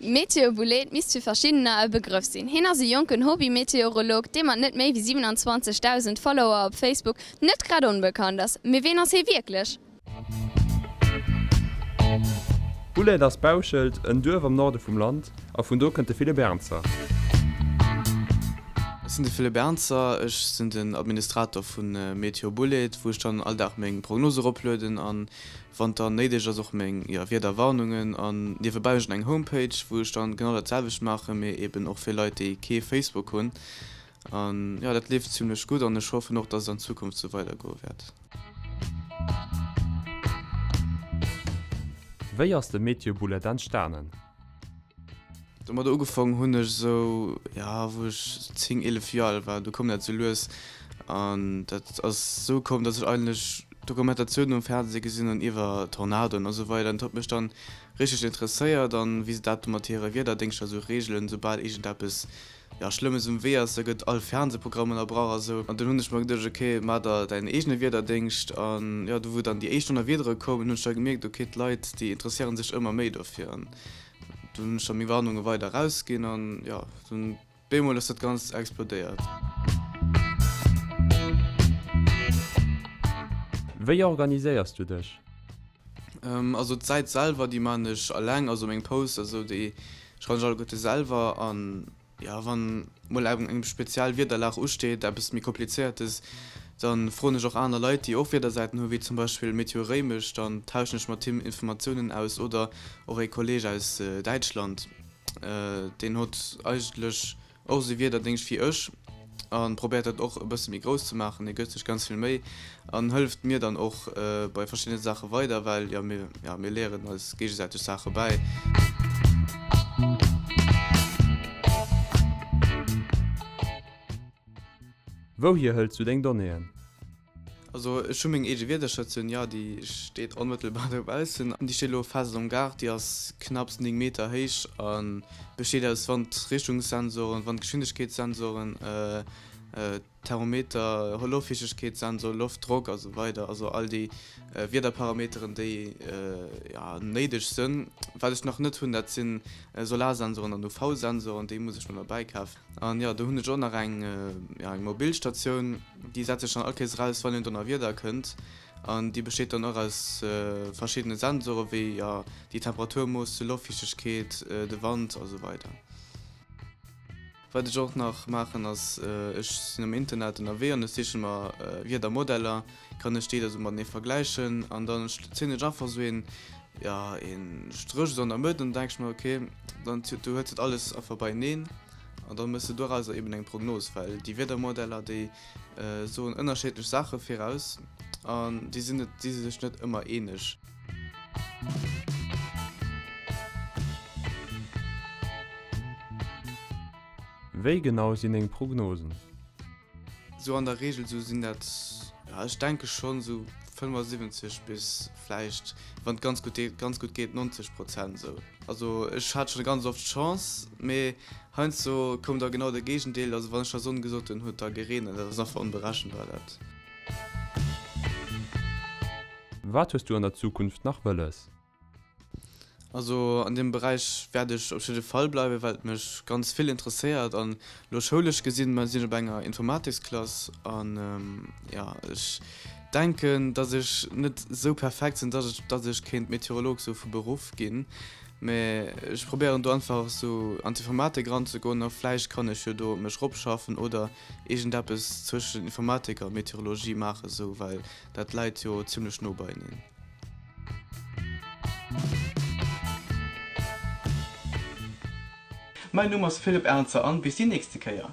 Météo Bouled misst fir verschiddener e Begrëff sinn. Hien ass e jonken Hobby-Meteorolog, dee mat net méi wéi 27.000 Follower op Facebook net grad onbekannt ass. Mee ween ass hie wierklech? Boulaide ass Bauschelt, en Duerf am Norde vum Land, a vun do kënnt de Philippe Ernzer. Ech sinn de Philippe Ernzer, ech sinn den Administrator vu Météo Boulaide, wou ech dann all Dag meng Prognose eroplueden an wann et dann néideg ass och meng, jo, Wiederwarnungen. An niewebäi hunn ech eng Homepage, wou ech dann genau dat selwecht maachen, mee eben och fir Leit, déi kee Facebook hunn. An jo, dat leeft zimlech gutt an ech hoffen och, dass et an Zukunft sou weidergoe wäert. Wéi ass de Meteobullet entstanen? Domadder ugefaangen hunn ech esou, jo, wou ech 10, 11 Joer al war. Du koum dat esou lues an dat ass esou komm, datt ech eigentlech Dokumentatiounen um Fernseh gesinn hunn iwwer Tornadoen a sou weider an dat huet mech dann richteg interesséiert an wéi se dat do mat hire Wiederdéngschter esou reegelen, soubal iergendeppes, jo, Schlëmmes um Wee ass, da gëtt all Fernsehprogramm ënnerbrach a sou. An dunn hunn ech mer geduecht, ok, maach der däin eegene Wiederdéngscht an jo, du wou dann déi éischt Donnerwiedere koumen, hunn ech da gemierkt, ok, d'Leit déi interesséiere sech ëmmer méi dofir an Dunn hunn ech da meng Warnunge weider erausginn an jo, dunn bemol ass dat Ganzt explodéiert. Wéi organiséiers du dech? Also d'Säit selwer, déi maan ech alleng, also meng Posts a sou, déi schreiwen ech alleguerte selwer an Jo, wann mol eng speziell Wiederlag usteet, eppes méi komplizéiertes, dann froen ech och aner Leit, déi och Wiedersäiten hunn, wéi zum Beispill Meteo Réimech, dann tauschen ech mat him Informatiounen aus oder och ee Kolleg aus Däitschland, deen hott eigentlech och esou Wiederdéngscht wéi ech an probéiert dat och e bësse méi grouss ze maachen. Hie gëtt sech ganz vill Méi an hëlleft mir dann och bei verschiddene Saache weider, well jo mir jo mir léieren eis géigesäiteg Saache bäi. Wouhier hëls du deng Donnéeën? Also ech hu meng eege Wiederstatioun, jo déi steet onmëttelbar dobaussen. Déi steet elo fest am Gaart, déi ass knapps 9 Meter héich a besteet aus Wandrichtungssensoren, Wandgeschwindegkeetssensoren, Thermometer, Loftfiichtegkeetssensor, Loftdrock a sou weider, also all déi Wiederparameteren, déi néideg sënn. Wat ech nach net hunn, dat si Solarsensoren an UV-Sensoren, déi muss ech mer nach bäikafen. An jo, do hunn ech och nach eng, jo, eng Mobilstatioun, déi setze ech dann all Kéiers eraus, wann een Donnerwieder kënnt. An déi besteet dann och aus verschiddene Sensoren, wéi, jo, déi Temperatur moossen, Loftfiichtegkeet, de Wand a sou weider. Wat ech och nach maachen ass, ech sinn am Internet ënnerwee an ech siche mer Wiedermodeller, kann ech déi da sou matenee vergläichen an dann zéien ech einfach sou een, jo, een Stréch esou an der Mëtt an dann denke ech mer, ok, dann du hues dat alles einfach beieneen an dann méchs de dorauser eben eng Prognos, well déi Wiedermodeller déi soen ënnerscheedlech Saache viraus an déi sinn net, si sech net ëmmer eeneg. Wéi genau sinn deng Prognosen? Sou an der Reegel sou sinn dat, ja ech denke schonn sou 75 bis vläicht, wann et ganz gutt ganz gutt geet, 90 Prozent sou. Also ech hat schonn ganz oft Chance, mee heiansdo koum da genau de Géigendeel, also wann ech da Sonn gesot hunn, huet da gereent an dat ass einfach onberechenbar dat. Wat hues du an der Zukunft nach wëlles? Also an deem Beräich wäert ech op jidde Fall bleiwen, well et mech ganz vill interesséiert. An elo schoulesch gesinn, sinn ech op enger Informatiksklass an jo, ech denken, datt ech net esou perfekt sinn, datt ech datt ech kéint Meteorolog sou vu Beruff ginn, mä ech probéieren do einfach esou an d'Informatik eranzegoen a vläicht kann ech jo do mech eropschaffen oder iergendeppes zwëschen Informatik a Meteorologie maachen esou, well dat läit jo zimmlech no beieneen. Mein Numm ass Philipp Ernzer an bis déi nächste Kéier.